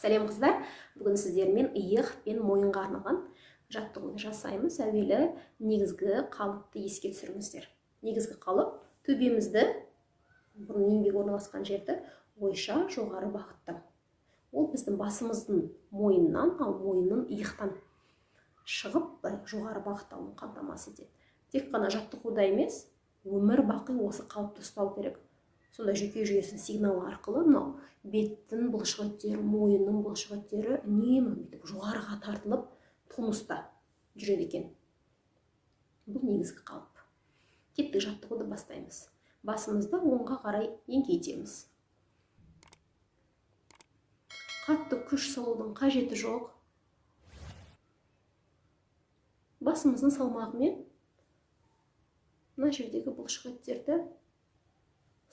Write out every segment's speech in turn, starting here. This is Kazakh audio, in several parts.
Сәлем қыздар, бүгін сіздермен иық пен мойынға арналған жаттығуды жасаймыз. Әуелі негізгі қалыпты еске түсіріңіздер. Негізгі қалып төбемізді, бұрын еңбек орналасқан жерді ойша жоғары бағыттау. Ол біздің басымыздың мойыннан, ал мойынның иықтан шығып жоғары бағыттауын қамтамасыз етеді. Тек қана жаттығуда емес, өмір бақи осы қалыпты ұстау керек. Сонда жүйке жүйесінің сигналы арқылы мынау беттің бұлшық еттері, мойынның бұлшық еттері үнемі бүйтіп жоғарыға тартылып тонуста жүреді екен. Бұл негізгі қалып. Кеттік, жаттығуды бастаймыз. Басымызды оңға қарай еңкейтеміз. Қатты күш салудың қажеті жоқ. Басымыздың салмағымен мына жердегі бұлшық еттерді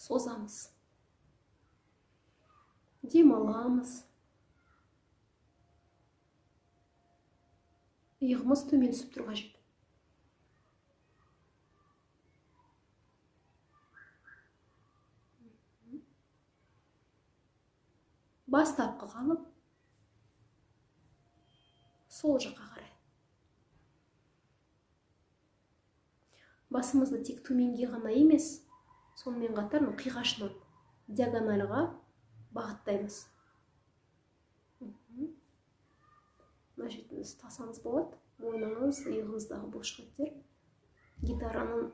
созамыз. Демаламыз. Иығымыз төмен түсіп тұру қажет. Бастапқы қалып, сол жаққа қарай. Басымызды тек төменге ғана емес, сонымен қатар қиғашынан диагональға бағыттаймыз. Мына жерден тасаңыз болады. Мойныңыз, иығыңыздағы бұлшық еттер гитараның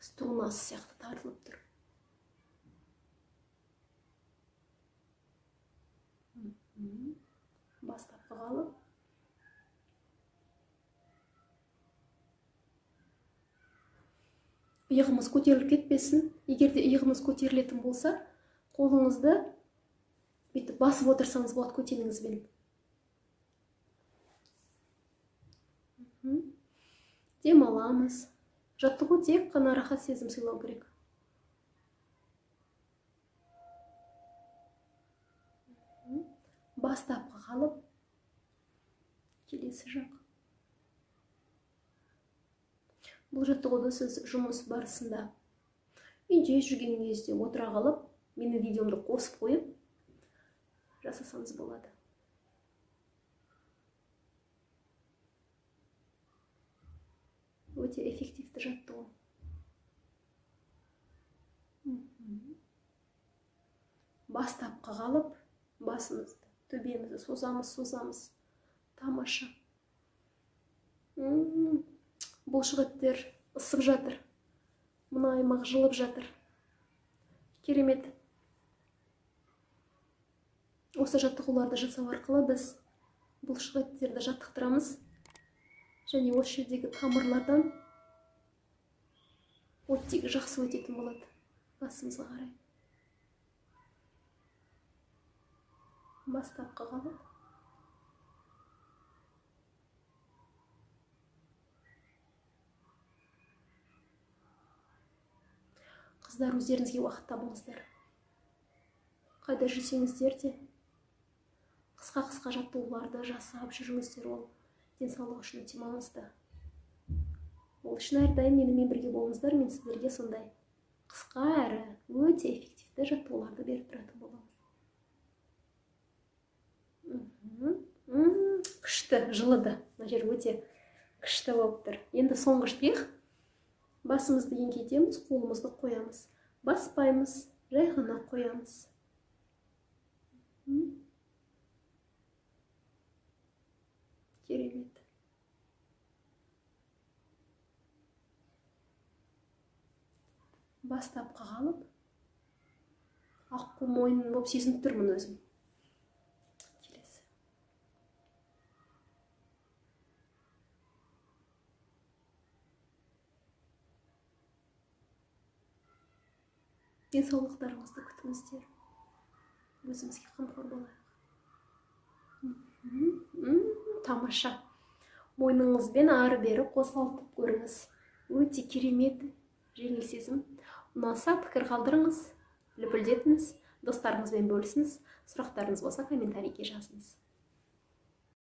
струнасы сияқты тартылып тұр. Бастапқы қалып. Иығымыз көтеріліп кетпесін. Егер де иығымыз көтерілетін болса, қолыңызды бүйтіп басып отырсаңыз болады көтеніңізбен. Демаламыз. Жаттығу тек қана рахат сезім сыйлау керек. Бастапқы қалып, келесі жақ. Бұл жаттығуды сіз жұмыс барысында үйде жүрген кезде отыра қалып, менің видеомды қосып қойып жасасаңыз болады. Өте эффективті жаттығу. Бастапқы қалып, басымызды, төбемізді созамыз, созамыз. Тамаша. Бұлшық еттер ысып жатыр. Мына аймақ жылып жатыр. Керемет. Осы жаттығуларды жасау арқылы біз бұлшық еттерді жаттықтырамыз. Және осы жердегі тамырлардан оттегі жақсы өтетін болады басымызға қарай. Бастапқы қалып. Қыздар, өздеріңізге уақыт табыңыздар. Қайда жүрсеңіздер де қысқа-қысқа жаттығуларды жасап жүріңіздер, ол денсаулық үшін өте маңызды. Ол үшін әрдайым менімен бірге болыңыздар, мен сіздерге сондай қысқа әрі өте эффективті жаттығуларды беріп тұратын боламын. Күшті, жылыды. Мына жер өте күшті болып тұр. Енді соңғы штрих. Басымызды еңкейтеміз, қолымызды қоямыз. Баспаймыз, жай ғана қоямыз. Керемет. Бастапқы қалып, аққу мойын болып сезініп тұрмын өзім. Келесі. Денсаулықтарыңызды күтіңіздер. Өзімізге қамқор болайық. Тамаша. Мойныңызбен ары-бері қозғалтып көріңіз. Өте керемет жеңіл сезім. Ұнаса пікір қалдырыңыз, лүпілдетіңіз, достарыңызбен бөлісіңіз. Сұрақтарыңыз болса комментарийге жазыңыз.